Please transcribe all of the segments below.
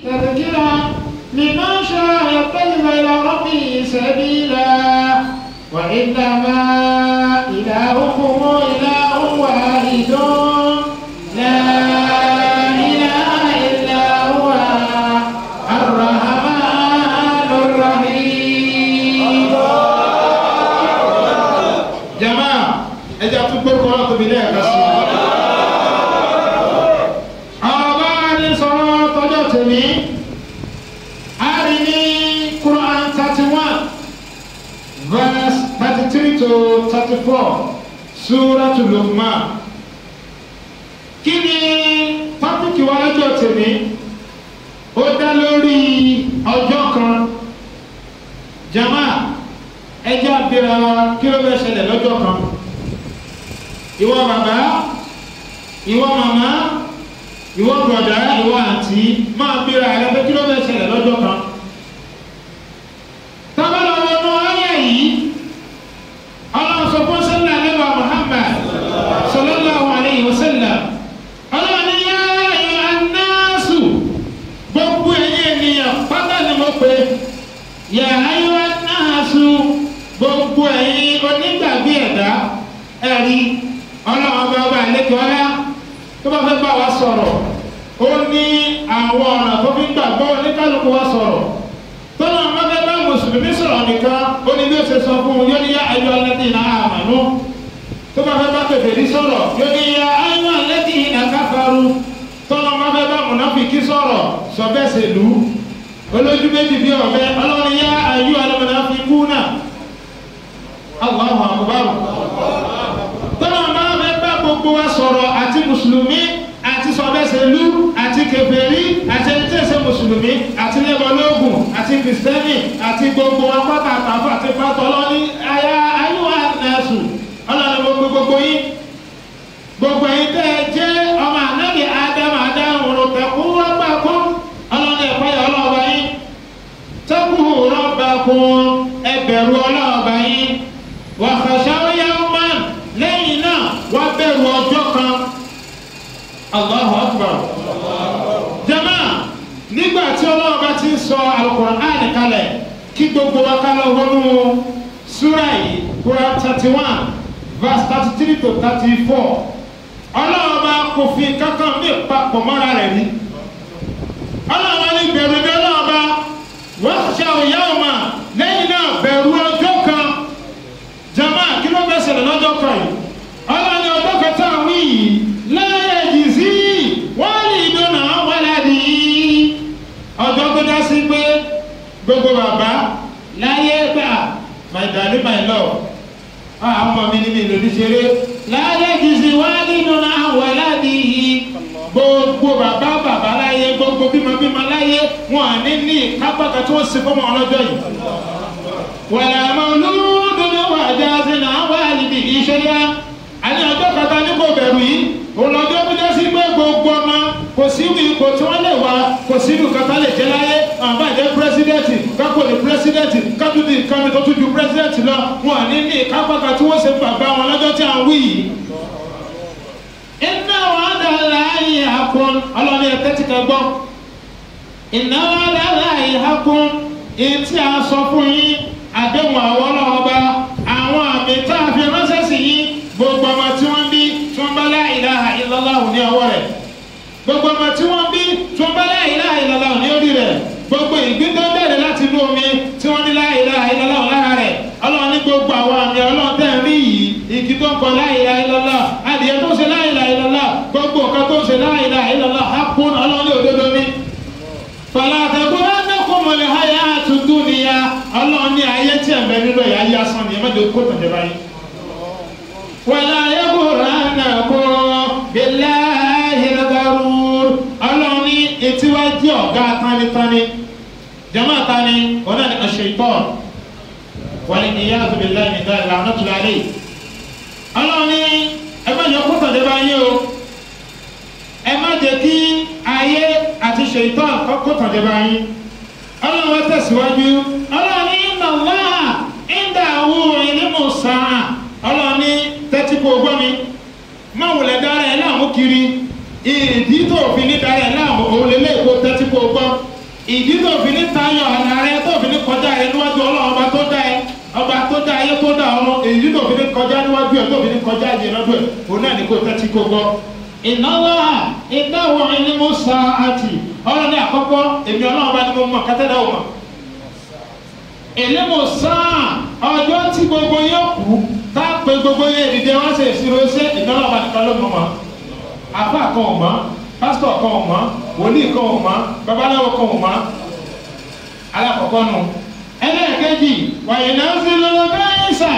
تذكرة لمن شاء يتخذ إلى ربه سبيلا وإنما إلهكم إله واحد لا إله إلا هو الرحمن الرحيم. Jàmáà, ẹ jẹ́ àtúgbò kọ́ ọ́ tóbi lẹ́ẹ̀kan sí i. Ọba ní sọ̀rọ̀ tọjọ́ tèmi, a rí ní Quran 31 verse 33 to 34, Suratul Luqman. Kí ni tọ́pìkì wa lọ́jọ́ tèmi? Ó dá lórí ọjọ́ kan. Jàmáà, ẹ jẹ́ àbíra wa kí ló fẹ́ ṣẹlẹ̀ lọ́jọ́ kan. Ìwọ bàbá, ìwọ màmá, ìwọ bọ̀dá, ìwọ àǹtí, máa bíra rẹ pé kí ló fẹ́ ṣẹlẹ̀ lọ́jọ́ kan. Tábàlà wọnú ayé yìí, Ọlọ́run sọ fún sẹ́lẹ̀ nígbà Muhammad sallallahu alayhi wa sallam. Ọlọ́run ní yá ayyuhan nasu, gbogbo ẹ̀yin ènìyàn pátá ni mo pè. Yā ayyuhan nasu, gbogbo ẹ̀yin onígbàgbé ẹ̀dá ẹ̀rí. Ọlọ́run ọba ọba àlejò ọlá tó bá fẹ́ bá wa sọ̀rọ̀, ó ní àwọn ọ̀nà tó fi ń gbàgbọ́ oníkálukú wa sọ̀rọ̀. Tọ́lá ọmọ fẹ́ bá mùsùlùmí sọ̀rọ̀ nìkan, ó ní bí ó ṣe sọ fún un, yóò ní yá ayyuha alladhina amanu. Tó bá fẹ́ bá kèfèrí sọ̀rọ̀, yóò ní yá ayyuha alladhina kafaru. Tọ́lá ọmọ fẹ́ bá mùnáfíkí sọ̀rọ̀, sọ bẹ́ẹ̀ ṣe lù ú. Olójú méjì bí ọ̀bẹ, Ọlọ́run yá ayyuhal munafiquna. Allahu akbar. Tọ́lá ọmọ fẹ́ bá gbogbo wa sọ̀rọ̀, àti mùsùlùmí àti sọ̀bẹ́sẹ̀lú àti kèfèrí àti ẹni tí ẹ ṣe mùsùlùmí àti lẹ́bọ̀lógún àti kìrìsìtẹ́nì àti gbogbo apáta àtàfà àti pátọ́ ọlọ́ni ayá ayúwà nẹ́sù ọlọ́ni gbogbo gbogbo yín gbogbo yín tẹ́ ẹ jẹ́ ọmọ ànábì ádámù ádámù tẹ̀kú rọ́bàkún ọlọ́ni ẹ̀páyà ọlọ́ọ̀bá yín tẹ́kù rọ́bàkún ẹ bẹ̀rù ọlọ́ọ̀bá yín wa khashaw yawman lẹ́yìn náà wọ́n bẹ̀rù ọjọ́ kan. Allahu Akbar. Jàmáà, nígbà tí Ọlọ́run bá ti ń sọ Al-Qur'an kalẹ̀ kí gbogbo wa ká lọ wọnú súrà yìí, Quran 31 verse 33 to 34. Ọlọ́run bá kò fi kankan mí papọ̀ mọ́ra rẹ̀ rí. Ọlọ́run bá ní bẹ̀rù ní Ọlọ́run bá wakhshaw yawma lẹ́yìn náà bẹ̀rù ọjọ́ kan. Jàmáà, kí ló fẹ́ ṣẹlẹ̀ lọ́jọ́ kan yìí? Ọlọ́run ní ọjọ́ kan tá à ń wí yìí láyé jìzí walidun an waladihi. Ọjọ́ tó dá sí pé gbogbo bàbá láyé gbà my darling my love, àwọn ọmọ mi ní mi lòdì ṣeré. Láyé jìzí walidun an waladihi. Gbogbo bàbá bàbá láyé, gbogbo bímọ bímọ láyé, wọn à ní ní ìkápá kan tí wọ́n sì fọmọ ọlọ́jọ́ yìí. Wala mawludun huwa jazin an walidihi shay'an. Àní ọjọ́ kata ní kò bẹ̀rù yìí, òun lọ́jọ́ tó jẹ́ sí pé gbogbo ọmọ kò sí ipò tí wọ́n lè wá, kò sí ìlú kata lè jẹ́ láyé. Àbá jẹ́ pírẹ́sídẹ̀ntì, kákò ní pírẹ́sídẹ̀ntì, kátó di nǹkan mi tó tún ju pírẹ́sídẹ̀ntì lọ, wọn à ní ní ìkápá kan tí wọ́n ṣe bàbá wọn lọ́jọ́ tí à ń wí yìí. Inna wa'dallahi haqqun, ọlọ́ni ẹ̀ tẹ́tí kan gbọ́. Inna wa'dallahi haqqun, èyí tí a sọ fún yín, àdéhùn àwọn ọlọ́ọ̀ba, àwọn àmì tá a fi ránṣẹ́ sí yín, gbogbo ọmọ tí wọ́n bí tí wọ́n bá la ilaha illallah ní ọwọ́ rẹ̀, gbogbo ọmọ tí wọ́n bí tí wọ́n bá la ilaha illallah ní orí rẹ̀, gbogbo ìgbín tó bẹ̀rẹ̀ láti inú omi tí wọ́n ní la ilaha illallah lára rẹ̀, Ọlọ́run ní gbogbo àwọn àmì Ọlọ́run tẹ́ ń rí yìí, igi tó ń kọ la ilaha illallah, adìyẹ tó ń ṣe la ilaha illallah, gbogbo nǹkan tó ń ṣe la ilaha illallah haqqun, Ọlọ́run ní òdodo ní. Fala taghurrannakumul hayatud dunya, Ọlọ́run ní ayé tí ẹ̀ ń bẹ nínú ẹ̀ ayé asán ni ẹ má jẹ́ kó tàn jẹ báyìí. Wala yaghurrannakum billahil gharur, Ọlọ́run ní etí wá jẹ́ ọ̀gá tánitánì, jama tani ọ̀nà ni ash-shaytan wal iyadhu billahi min dhalik la'natullahi alayhi. Ọlọ́run ní ẹ má jẹ́ kó tàn jẹ báyìí o, ẹ má jẹ́ kí ayé àti ṣèitán kó tàn jẹ báyìí. Ọlọ́run wá tẹ̀síwájú, Ọlọ́run ní inna Allaha indahu ilmu sa'a, Ọlọ́run ní tẹ́tí kó gbọ́ mi, má wulẹ̀ dára ẹ̀ láàmú kiri, ìdí tó fi ní dára ẹ̀ láàmú òun lè lè kó tẹ́tí kó gbọ́. Ìdí tó fi ní tayọ àlà rẹ tó fi ní kọjá rẹ níwájú Ọlọ́run ọba tó dá ẹ, ọba tó dá ayé tó dá ọ̀run, èyí tó fi ní kọjá níwájú ẹ tó fi ní kọjá yẹ lọ́dọ̀ ẹ, òun náà ní kó tẹ́tí kó gbọ́. Ìnáwó ìnáwó ẹni mú sa àti ọ̀rọ̀ ní àkọ́kọ́ èmi Ọlọ́run bá ní mo mọ̀ kátẹ́dá ò mọ̀. Èlé mo sáà ọjọ́ tí gbogbo yóò kú tá a pe gbogbo yẹn ìdíje wá ṣe ìṣirò iṣẹ́ èmi Ọlọ́run bá nìkan ló mọ̀ mọ́. Àfáà kan ò mọ̀, pásítọ̀ kan ò mọ̀, wòlíì kan ò mọ̀, babaláwo kan ò mọ̀. Alákọ̀ọ́kọ́ nu. Ẹlẹ́ẹ̀kejì wàyí náà ń fi lọ́wọ́ bẹ́ẹ̀ sà.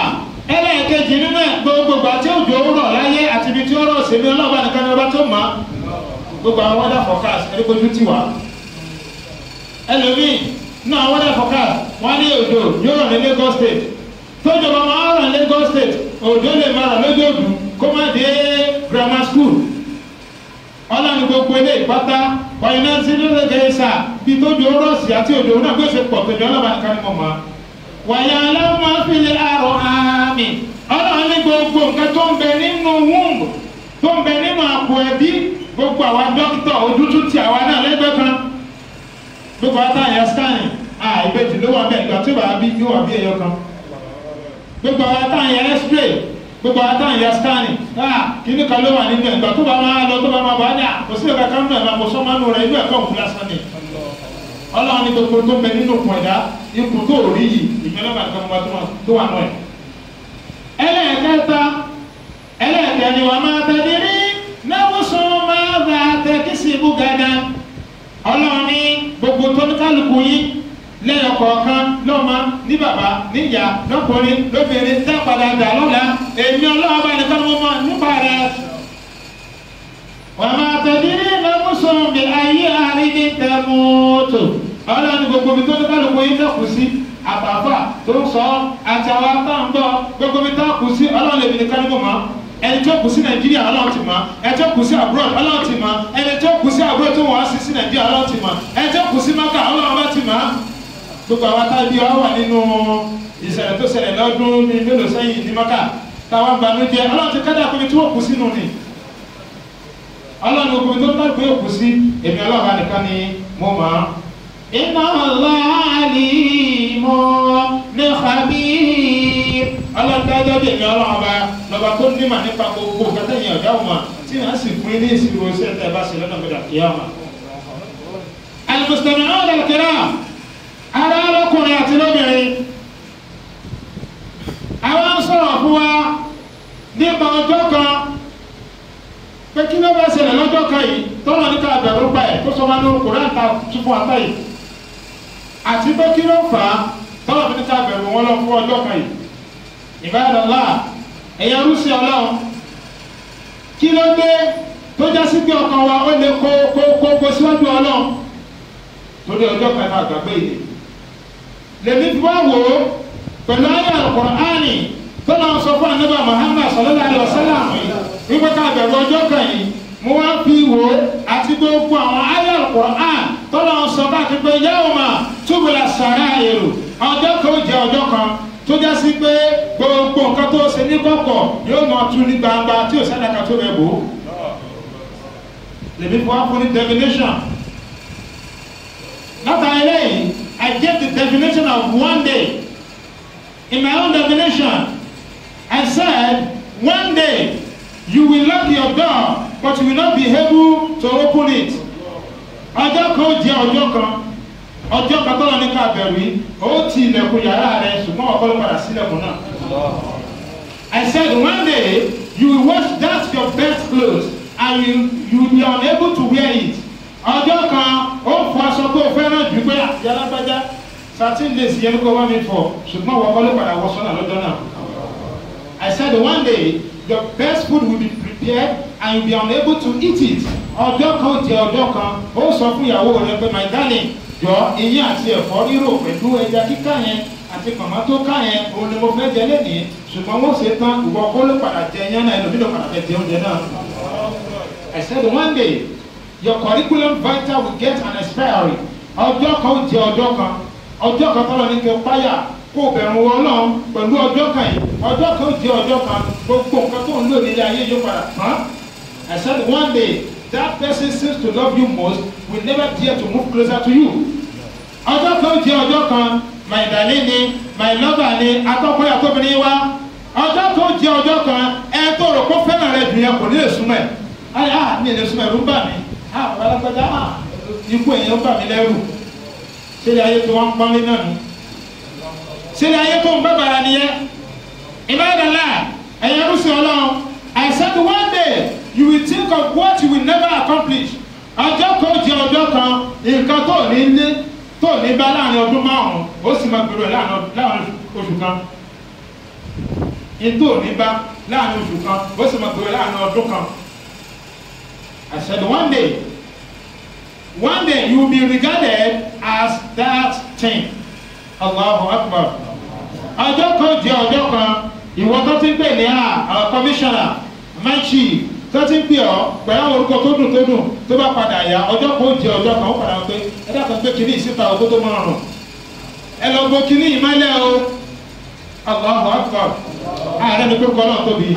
Ẹlẹ́ẹ̀kejì nínú ẹ̀ gbogbo ìgbà tí òjò ń rọ̀ láyé àti ibi tí ó rọ̀ sí mi Ọlọ́run bá nìkan ní ọba tó mọ̀. Gbogbo àwọn weather forecast ẹni kojú ti wà. Ẹlòmíì nínú àwọn weather forecast wọ́n ní òjò yóò rọ̀ ní Lagos State. Tójò bá máa rọ̀ ní Lagos State, òjò lè máa rọ̀ lójoojú kó má dé grammar school. Ọlọ́run gbogbo ilé ìpátá wàyí náà sí lóde gẹ̀ẹ́sà bí tójò rọ̀ sí àti òjò náà gbèsè pọ̀ tójò Ọlọ́run bá nìkan ní mọ̀ mọ́. Wàyà aláwọ̀ fi lè àrò àmì. Ọlọ́run ní gbogbo nǹkan tó ń bẹ nínú womb tó ń bẹ nínú àpò ẹbí gbogbo àwa dókítà ojútùú ti àwa náà lẹ́gbẹ̀ẹ́ kan. Gbogbo àwa tá àyà scanning ìbejì ló wà bẹ́ẹ̀ ìgbà tí ó bá bí yóò wà bí ẹyọ kan. Gbogbo àwa tá àyà x-ray gbogbo àwa tá àyà scanning kíní kan ló wà nínú ẹ̀ ìgbà tó bá máa lọ tó bá máa bọ̀ á ní kò sí ọ̀gá kan náà máa kó sọ́mánú rẹ̀ inú ẹ̀kọ́ òkú lásán ni. Ọlọ́run ní gbogbo tó ń bẹ nínú òkun ẹ̀dá ikùn tó rí yìí ìgbẹ́lọ́gbà kan tó wà náà ẹ̀. Ẹlẹ́ẹ̀kẹta ẹlẹ́ẹ̀kẹni wà máa tẹ̀lé rí náwùsùn máa bá tẹ̀kísì búgàdá. Ọlọ́run ní gbogbo tó ní kálukú yín lẹ́yọ̀ kọ̀ọ̀kan lọ́mọ ní bàbá níyà lọ́kùnrin lóbìnrin dápadà dà lọ́la èmi Ọlọ́run bá nìkan mo mọ̀ nípa rẹ̀. Wà máa tẹ̀lé rí náwùsùn bí ayé àrídì tẹ̀mọ́tò. Ọlọ́run ní gbogbo ibi tó ní kálukú yín dẹ́kun sí àtàfà tó ń sọ àti àwọn atáǹgbọ́ gbogbo ibi tó kù sí Ọlọ́run lèmi nìkan ni mo mọ̀. Ẹni tó kù sí Nàìjíríà Ọlọ́run ti mọ̀, ẹni tó kù sí abroad Ọlọ́run ti mọ̀, ẹni tó kù sí abroad tó wọ́n sí Nàìjíríà Ọlọ́run ti mọ̀, ẹni tó kù sí Maka Ọlọ́run bá ti mọ̀. Gbogbo àwọn tábí wa wà nínú ìṣẹ̀lẹ̀ tó ṣẹlẹ̀ lọ́dún ní mélòó sẹ́yìn ní Maka táwọn banújẹ́ Ọlọ́run ti kádà pé tí wọ́n kù sínú ni. Ọlọ́run gbogbo tó ń bá gbé òkú sí èmi Ọlọ́run nìkan ni mo mọ̀. Inna Allaha alimun khabir. Ọlọ́run dájọ́ bí èmi Ọlọ́run ọba lọ́ba tó nímọ̀ nípa gbogbo kẹtẹ́yìn ọ̀dá ọmọ tí wọ́n sì fún ní ìṣirò iṣẹ́ tẹ́ bá ṣe lọ́nà gbọdọ̀ kí ọmọ. Al-mustami'un al-kiram, ara lọ́kùnrin àti lóbìnrin, àwọn ń sọ̀rọ̀ fún wa nípa ọjọ́ kan pé kí ló bá ṣẹlẹ̀ lọ́jọ́ kan yìí tọ́lọ̀ ní ká bẹ̀rù pa ẹ̀ tó sọ wá lórí Kùránì ta tún fún apá yìí àti pé kí ló fà á tọ́lọ̀ ní ká bẹ̀rù wọn lọ fún ọjọ́ kan yìí. Ibadallah, ẹ̀yà rúṣì Ọlọ́run, kí ló dé tó já sí pé ọkàn wa ó lè kó kó kó kó síwájú Ọlọ́run torí ọjọ́ kan náà gbàgbé yìí. Lèmi fi wá wò ó pẹ̀lú ayé Al-Qur'ani tọ́lọ̀ sọ fún Ànábì Muhammad sallallahu alaihi wasallam wípé ká bẹ̀rù ọjọ́ kan yìí mo wá fi wò ó àti gbogbo àwọn ayé Al-Qur'an tọ́lọ̀ sọ káàkiri pé yawma tubla sara'iru, ọjọ́ kan ó jẹ́ ọjọ́ kan tó já sí pé gbogbo nǹkan tó ṣe ní kọ̀kọ̀ yóò máa tú ní gbangba tí ò sẹ́dá kan tó bẹ̀ bò ó. Lèmi fi wá fún ní definition. Látara eléyìí, I gave the definition of one day. In my own definition, I said, one day you will lock your door, but you will not be able to open it. Ọjọ́ kan ó jẹ́ ọjọ́ kan, ọjọ́ kan tọ́lọ́ ní ká bẹ̀rù yìí, ó ti ilẹ̀kùn yàrá rẹ̀ ṣùgbọ́n ọkọ ló padà sílẹ̀kùn náà. I said, one day you will wash that your best clothes and you will be unable to wear it. Ọjọ́ kan ó fọ aṣọ tó fẹ́ràn jù pé yàrá satin lace yẹn kó wá mi fọ ṣùgbọ́n ọkọ ló padà wọ sọ́nà lọ́jọ́ náà. I said, one day your best food will be prepared and you will be unable to eat it. Ọjọ́ kan ó jẹ́ ọjọ́ kan, ó sọ fún ìyàwó rẹ pé my darling, jọ iyán àti ẹ̀fọ́ rírò pẹ̀lú ẹja kíká yẹn àti pàmò tó ká yẹn òun ni mo fẹ́ jẹ lẹ́nìí ṣùgbọ́n wọ́n ṣe tán ìwọ kọ́ ló padà jẹ iyán náà ẹlòmíì ló padà fẹ́ jẹ oúnjẹ náà. I said, one day your curriculum vitae will get an expiry. Ọjọ́ kan ó jẹ́ ọjọ́ kan, ọjọ́ kan tọ́lọ́ ní kí o páyà kó bẹ̀rù Ọlọ́run pẹ̀lú ọjọ́ kan yìí, ọjọ́ kan ó jẹ́ ọjọ́ kan, gbogbo nǹkan tó ń lò nílé ayé yóò padà tán. I said, one day that person seems to love you most will never dare to move closer to you. Ọjọ́ kan jẹ́ ọjọ́ kan, my darling ni, my lover ni, atọ́kùnrin àtọ́bìnrin wa. Ọjọ́ kan jẹ́ ọjọ́ kan, ẹ tó rò kó fẹ́ràn rẹ jù yẹn kò ní lè súnmọ́ ẹ̀. Ah, mi lè súnmọ́ ẹ̀rù ń bà mí. Ah, bàbá alágbádá, ah, ikú èèyàn ń bà mí lẹ́rù. Ṣé ilé ayé tó wọ́n ń pọ́nlé náà nù? Ṣé ilé ayé tó ń bá bàrà nìyẹn? Ibadallah, ẹ̀yẹ rúṣin Ọlọ́run. I said one day you will think of what you will never accomplish. Ọjọ́ kan jẹ́ ọjọ́ kan, nǹkan tó ní lé tó ní bá láàrin ọdún márùn-ún, ó sì máa gbèrò ẹ̀ láàrin oṣù kan. Ní tó ní bá láàrin oṣù kan, ó sì máa gbèrò ẹ̀ láàrin ọdún kan. I said one day you will be regarded as that thing. Allahu Akbar. Ọjọ́ kan jẹ́ ọjọ́ kan, ìwọ tó ti ń pè ní our commissioner, my chief, tó ti ń pè ọ́ pẹ̀lú àwọn orúkọ tó dùn tó dùn tó bá padà yá, ọjọ́ kan jẹ́ ọjọ́ kan, ó padà wọ́n pé ẹ dákun gbé kinní ìsíta o kó tó máa rùn. Ẹ lọ gbó kinní ìmọ́lẹ̀ o. Allahu Akbar. Ààrẹ ni pé kọ́ náà tóbi.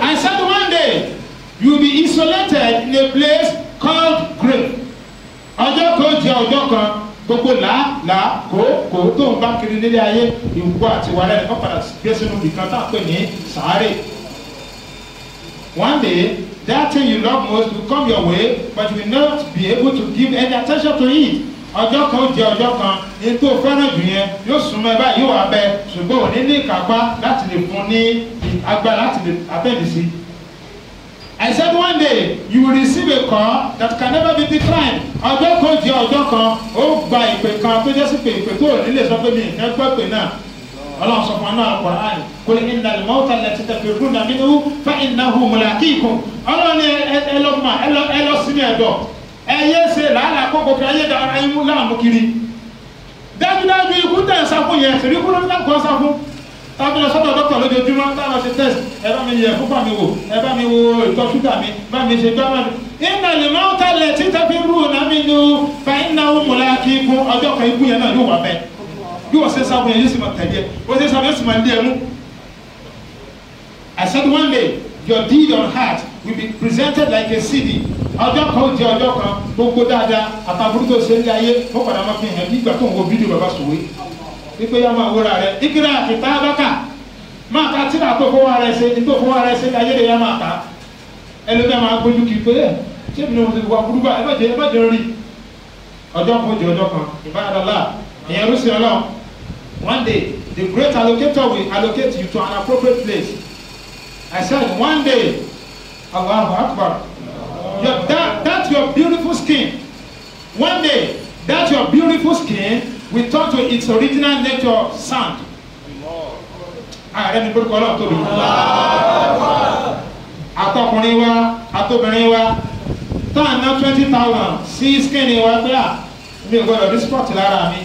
I said one day you will be isolated in a place called grave. Ọjọ́ kan jẹ́ ọjọ́ kan, gbogbo làálàá kòókòó tó ń bá kiri nílé ayé, ìwọ àti wàrà ẹnìkan padà gbé sínú ibìkan tá à ń pè ní sàárè. One day, that thing you love most will come your way, but you will not be able to give any attention to it. Ọjọ́ kan jẹ́ ọjọ́ kan, ní tó fẹ́ràn jù yẹn yóò súnmọ́ ẹ báyìí yóò wá bẹ, ṣùgbọ́n ò ní ní ìkápá láti lè fún ní agbára láti lè attend sí. I said one day you will receive a call that can never be declined. Ọjọ́ kan jẹ́ ọjọ́ kan, ó gba ìpè kan tó jẹ́ sí pé ìpè tó ò ní lè sọ pé mi ìfẹ́ gbọ́ pé náà. Ọlọ́run sọ fún wa náà Al-Qur'an, qul innal mawta allati tafirruna minhu fa innahu mulaqikum. Ọlọ́run ní ẹ lọ mà ẹ lọ sínú ẹ̀dọ̀. Ẹ yé ṣe làálàá kókò kí ayé dára ayé mú láàmú kiri. Dájúdájú ikú tẹ̀ ń sá fún yẹn, ṣèlú ikú ló ń kọ́ sá fún. Tàbí lọ sọ́dọ̀ dọ́kítà lójoojúmọ́ táwọn ṣe test, ẹ bá mi yẹ fúnpá mi wò, ẹ bá mi wo ìtọ̀ ṣúgà mi, bá mi ṣe gbá mi. Innal mawta allati tafirruna minhu fa innahu mulaqikum. Ọjọ́ kan ikú yẹn náà yóò wà bẹ́ẹ̀. Bí wọ́n ṣe sáfún yẹn yóò sì máa tẹ̀lé ẹ, wọ́n ṣe sáfún yẹn yóò sì máa lé ẹ mú. I said one day your deed on heart will be presented like a CD. Ọjọ́ kan ó jẹ́ ọjọ́ kan, gbogbo dáadáa àtàbúrú tó ṣe ní ayé, wọ́n padà máa fi hàn nígbà tó ń wo fídíò bàbá sòwé. Wípé yá máa wúra rẹ̀, ìkírà àkìtà bákà, máa ka tíra tó fọwọ́ rẹ̀ ṣe, ní tó fọwọ́ rẹ̀ ṣe ní ayé rẹ̀ yá máa ta. Ẹlòmíà máa gbójú kiri pé ẹ̀ ṣé mi ni mo ti wà burúkú ẹ má jẹ́ ẹ má jẹ́ rí. Ọjọ́ kan ó jẹ́ ọjọ́ kan, ìbáradọ́lá, ìyẹn rúṣin Ọlọ́run. One day, the great allocator will allocate you to an appropriate place. I said, one day, Allahu Akbar. That your beautiful skin, one day, that your beautiful skin will turn to its original nature, sand. Ààrẹ ni orúkọ Ọlọ́run tóbi. Àtọkùnrin wa, àtobìnrin wa, tá à ná 20,000 sí skin wa pé à, mi ò gbọdọ̀ rí spot lára mi.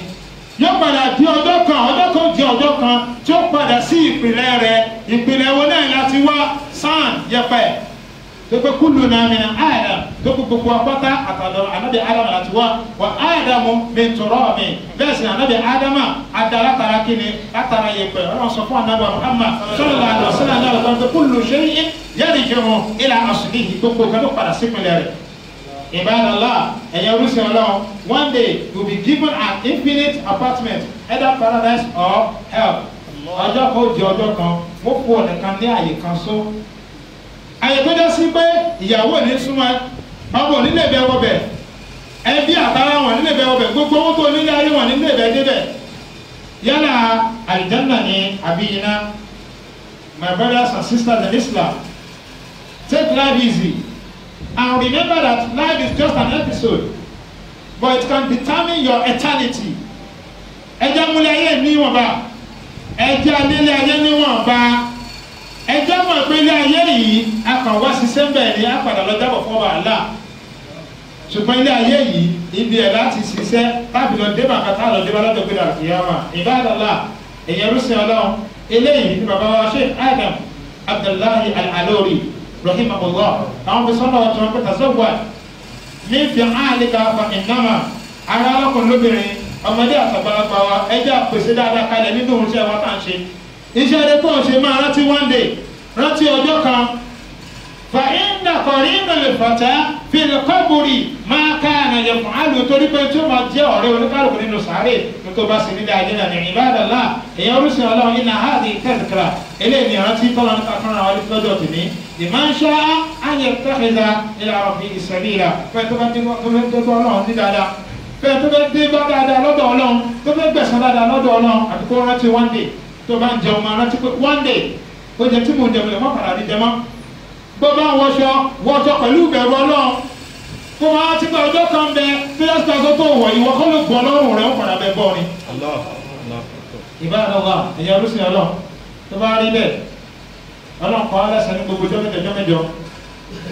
Yóò padà di ọjọ́ kan, ọjọ́ kan di ọjọ́ kan tí ó padà sí ìpìlẹ̀ rẹ̀. Ìpìlẹ̀ wo náà láti wá sand yẹpẹ̀. Tó pé kúlù náà mi náà Adam tó kú gbogbo apáta àtàdọ̀ ànábì Adam láti wá wà Ádámù min turab bẹ́ẹ̀ sì ànábì Ádámà adá látara kíni látara yẹpẹ̀. Ọlọ́run sọ fún ànábì Muhammad sallallahu alaihi wasallam náà lọ́kàn tó kullu shay'in yarji'u ila aslihi, gbogbo kan tó padà sí ìpìlẹ̀ rẹ̀. Ibadallah, ẹ̀yẹ orísun Ọlọ́run, one day you will be given an infinite apartment, either paradise or hell. Ọjọ́ kan ó di ọjọ́ kan, wọ́n fún ọ̀nìkan ní àyè kan só. Àyè tó jẹ́ sí pé ìyàwó ní súnmọ́, ọmọ onílé bẹ wọbẹ̀, ẹbí àtàrà wọn nílé bẹ wọbẹ̀, gbogbo owó tó nílé ayé wọn nílé bẹ débẹ̀. Yálà àlìjánnà ni àbí iná. My brothers and sisters in Islam, take life easy. And remember that life is just an episode, but it can determine your eternity. Ẹ jẹ́ múlẹ̀ ayé níwọ̀nba, ẹ jẹ́ alẹ́lẹ̀ ayé níwọ̀nba, ẹ jẹ́ mọ̀ pé ilé ayé yìí a kàn wá ṣiṣẹ́ bẹ́ẹ̀ ni a padà lọ jábọ̀ fún ọba Allah. Ṣùgbọ́n ilé ayé yìí ibi ẹ̀ láti ṣiṣẹ́ láti lọ débà kátà lọ débà lọ́dọ̀ gbé dàrú Ibadallah, èyàn rúṣin Ọlọ́run, eléyìí ni bàbá wa Sheikh Adam Abdullahi Al-Alori rahimahullah, àwọn fi sọ́nà ọ̀tún pé tazawwaj min fi'alika fa innama. Ara ọlọ́kùnrin lóbìnrin, ọmọdé àtàgbàlagbà wa, ẹ jẹ́ àpèsè dáadáa kalẹ̀ nínú iṣẹ́ wa tá à ń ṣe. Iṣẹ́ rẹ tó ń ṣe máa rántí one day, rántí ọjọ́ kan. Fa inna kọ̀rínù lè fọ̀tá fil qabri máa ká ànàyẹ fún àlù torí pé tí ó máa jẹ́ ọ̀rẹ́ oníkálukú nínú sàárè tó bá sì nílé ayé náà ní ibadallah èèyàn orísun ọlọ́run iná hàdí tadhkira eléyìí ni ìrántí tọ́lọ́ nípa fúnra wa lọ́jọ́ tèmi liman sha'a an yattakhidha ila rabbihi sabila fẹ́ tó bá dé ọlọ́run ní dáadáa fẹ́ tó bá dé bá dáadáa lọ́dọ̀ ọlọ́run tó fẹ́ gbẹ̀san dáadáa lọ́dọ̀ ọlọ́run àti kó rántí one day tó bá ń jẹun máa rántí pé one day ó jẹ tí mò ń jẹun lè má padà rí jẹ mọ́ bó bá ń wọṣọ wọṣọ pẹ̀lú ìbẹ̀rù ọlọ́run kó máa ti pé ọjọ́ kan bẹ tó yẹ sọ tó wọ̀ ìwọ kọ́ ló gbọ́ lọ́rùn rẹ̀ ó padà bẹ bọ́ ni. Ibadallah ẹ̀yà olùsìn ọlọ́run tó bá rí bẹ́ẹ̀ ọlọ́run kọ́ ọlẹ́sẹ̀ ní gbogbo jọ́mẹ́jọ jọ́mẹ́jọ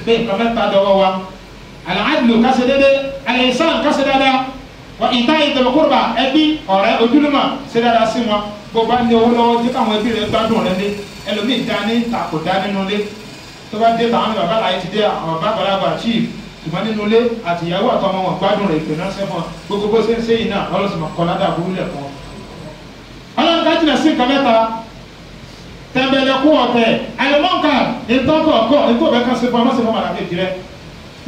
pé nǹkan mẹ́ta dọwọ́ wa al-adlu kásẹ̀ dédé al-ihsan kásẹ̀ dáadáa wa ìta dhil qurba ẹbí ọ̀rẹ́ ojúlùmọ̀ ṣe dáadáa sí wọn bó bá ní owó lọ́wọ́ tí káwọn ẹbí rẹ̀ gbádùn rẹ̀ lé ẹlòmíì dá ní ta kò dá nínú ilé tó bá dé tàwọn bàbá láyé ti dé àwọn bàbá àgbàlagbà chief ṣùgbọ́n nínú ilé àti ìyàwó àtọmọ wọn gbádùn rẹ̀ ìpè ránṣẹ́ fún gbogbo bó ṣe ń ṣe yìí náà ọlọ́sìn kọ́ ládàá burú lẹ̀ fún wọn. Ọlọ́run ká jìnà sí nǹkan mẹ́ta tẹ̀m̀bẹ̀lẹ̀kú ọ̀tẹ̀ àlùmọ́ǹkà ìtọ́kọ̀ọ̀kọ̀ ètò ọ̀bẹ kan ṣe fún ọ má ṣe fún ọmọlàkejì rẹ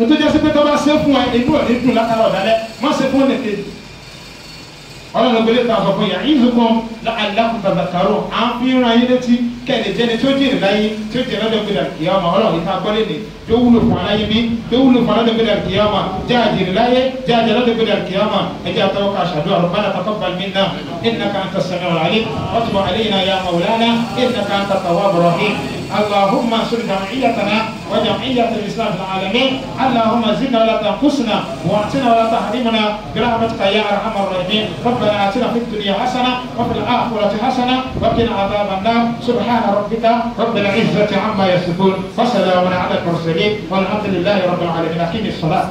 ètò jẹ́ sí pé tó bá ṣe fún ẹ inú ẹ̀ ní dùn látara ọ̀dálẹ́ má ṣe fún ẹnìkejì. Ọlọ́run gbélé ta sọ fún yà ìzùkún la'allakum tadhakkarun à ń fi ran yín létí kẹ́lẹ̀ jẹ́ni tí ó jèrè láyé tí ó jèrè lọ́dọ̀ gbé dàkìyàmà ọlọ́run ìta gbọ́lé ni tó wúlò fún aláyé bí tó wúlò fún alọ́dọ̀ gbé dàkìyàmà jẹ́ àjèrè láyé jẹ́ àjèrè lọ́dọ̀ gbé dàkìyàmà ẹjẹ́ àtọwọ́ ká ṣàdúrà rabbana taqabbal minna innaka anta as-sami'ul 'alim wa tub 'alayna ya mawlana innaka anta at-tawwabur rahim. اللهم انصر جمعيتنا وجمعية الإسلام في العالمين اللهم زدنا ولا تنقصنا واعطنا ولا تحرمنا برحمتك يا أرحم الراحمين ربنا آتنا في الدنيا حسنة وفي الآخرة حسنة وقنا عذاب النار سبحان ربك رب العزة عما يصفون وسلام على المرسلين والحمد لله رب العالمين. أقيم الصلاة.